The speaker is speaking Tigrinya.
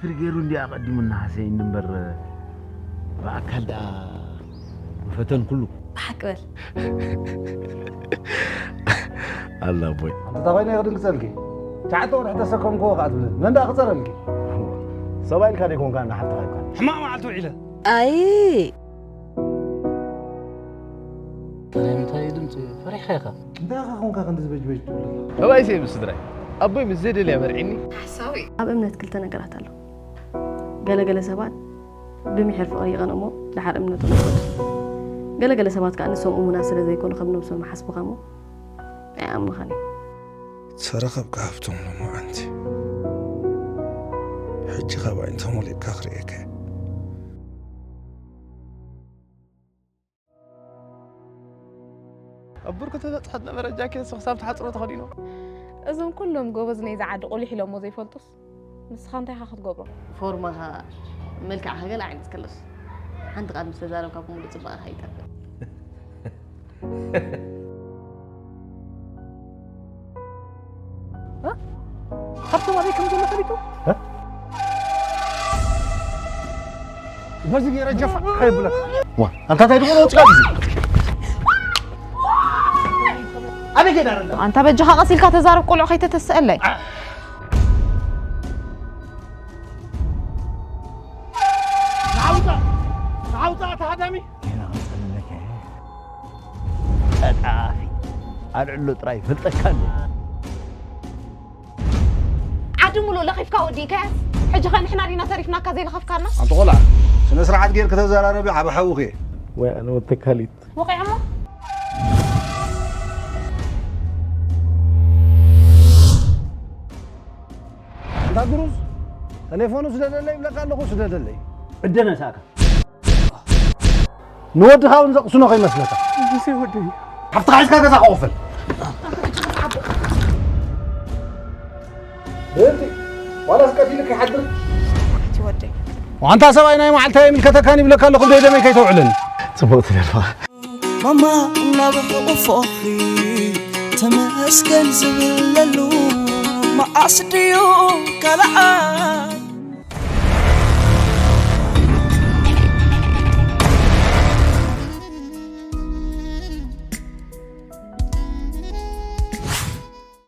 ፍርጌሩ እንዲ ኣቐዲሙ እናሃሰየኒ እምበር ብኣካል ደኣ ምፈተን ኩሉ። ብሓቂ በል። ኣላ ኣቦይ። ኣንተ ታባይና ይኽድን ክጸልኪ። ቻዕተ ወርሒ ተሰከምክዎ ከኣ ትብልን። መን ደኣ ክጸረልኪ? ሰብኣይ ኢልካ ደይኮንካ እና ሓፍትኻ ይብካ። ሕማቕ መዓልቲ ውዒለ። ኣይ። እንታይ እዩ ድምፂ? ፈሪሕካ ኢኻ። እንታይ ኢኻ ኮንካ ክንዲ ዝበጅበጅ ትብል? ሰብኣይ ሰይብ ስድራይ። ኣቦይ ምስ ዘደልያ መርዒኒ። ሓሳዊ። ኣብ እምነት ክልተ ነገራት ኣሎ። ገለገለ ሰባት ብምሒር ፍቕሪ ይቐንኡ እሞ ደሓር እምነቶም ይጎድል። ገለገለ ሰባት ከኣ ንሶም እሙናት ስለ ዘይኮኑ ከም ነብሶም ይሓስቡ ከሞ ኣይኣምኑኻን እዮም። ተረኸብካ ሃብቶም ሎማዓንቲ። ሕጂ ካባይ እንተሞሊቕካ ክርእየካ እየ። ኣብ ብርኩ ተበጽሐት ነበረ ጃኬት ክሳብ ትሓጽሮ ተኸዲኖ። እዞም ኩሎም ጎበዝ ናይዛ ዓዲ ቁሊሕ ኢሎሞ ዘይፈልጡስ ንስኻ እንታይ ኢኻ ክትገብሮ? ፎርማኻ መልክዕኻ ገለ ዓይነት ከለስ ሓንቲ ቃል ምስ ተዛረብካ ብምሉእ ጽባቐኻ ይጠፍእ። እ? ካብቶም ኣበይ ከም ዘሎ ፈሊጡ? እ? በዚ ገይረ ጀፋ ከይብለካ። ዋ፣ ኣንታ እንታይ ድኾነ ወጽካ ግዜ? ኣበይ ገይረ ኣረዳ? ኣንታ በጃኻ ቀስ ኢልካ ተዛረብ፣ ቆልዑ ከይተተስአለይ። ንዓውፃ! ንዓውፃ፣ ተሃዳሚ! ጌና ክፀልለከ። ቀጣፊ። ኣልዕሎ ጥራይ ይፈልጠካ ኣሎ። ዓዲ ሙሉእ ለኺፍካ ወዲእካያስ፣ ሕጂ ኸ ንሕና ዲና ተሪፍናካ ዘይለኸፍካና? ኣንቲ ቆልዓ፣ ስነ ስርዓት ጌርኪ ተዘራረቢ፣ ዓቢ ሓውኺ እየ። ወይ ኣነ ወተካሊት። ወቒዖሞ? ኣንታ ግሩዝ፣ ተሌፎኑ ስደደለይ ይብለካ ኣለኹ፣ ስደደለይ። ዕደ ነሳእካ። ንወድኻ እውን ዘቕስኖ ከይመስለካ። ሙሴ ወደይ። ሓፍትኻ ሒዝካ ገዛ ክኸፍል። ብእንቲ፣ ዋላስ ቀቲሉ ከይሓድር። ኣቲ ወደይ። ዋንታ ሰብኣይ ናይ መዓልቲ ኣይምልከተካን ይብለካ ኣለኹ፣ ብደይ ደመይ ከይተውዕልን። ጽቡቕ ትደርፋ። ማማ እናበሉ ፎኺ ተመስገን ዝብለሉ መዓስ ድዩ ካልኣ